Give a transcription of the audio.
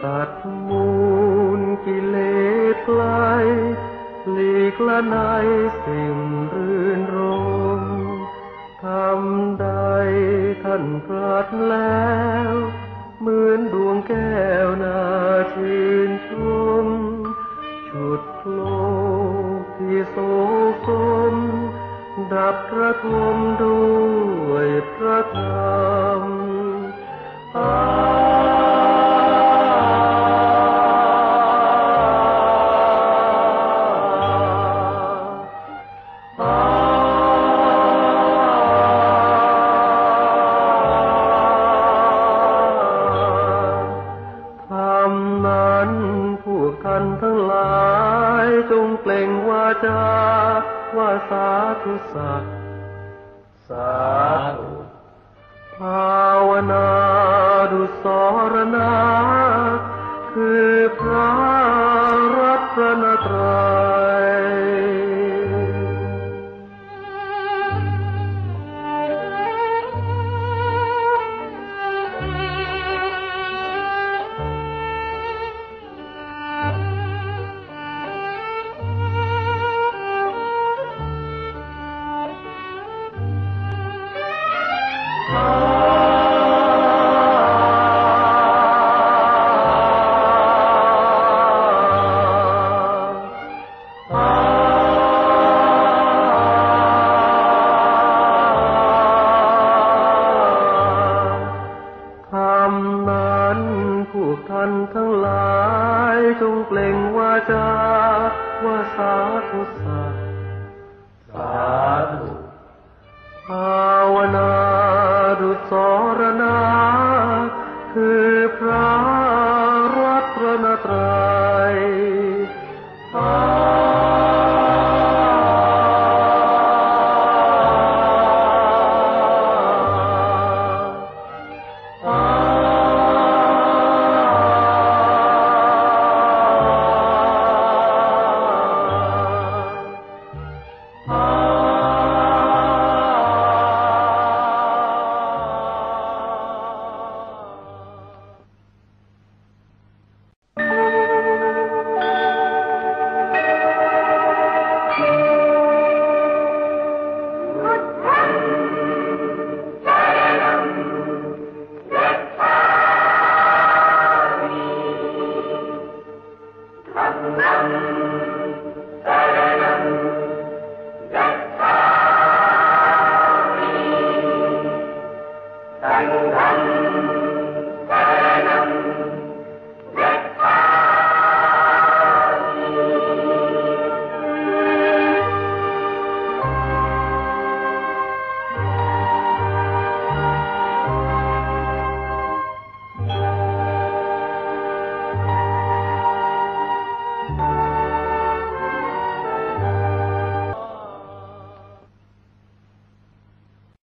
ຕັດມູນກິເລດໄກ ຫຼີກລະໄນສິ່ງລື່ນລົມ ທຳໄດ້ທ່ານຕລັດແລ້ວ ເໝືອນດວງແກ້ວໜ້າຊື່ນຊົມ ຊຸດໂລກທີ່ໂສກສົມ ດັບລະທົມດ້ວຍພະທຳ. ທຳນັ້ນພວກທ່ານທັງຫຼາຍ ຈົ່ງເປັ່ງວາຈາວ່າ ສາທຸສັດ ສາທຸ ພາວະນາດຸສອລະນາ ຄືພະລັດຕະນະໄຕ. ທຳນັ້ນພວກທ່ານທັງຫຼາຍ ຈົ່ງເປັ່ງວາຈາວ່າ ສາທຸສັດ ສາທຸ ພາວະນາດຸສອ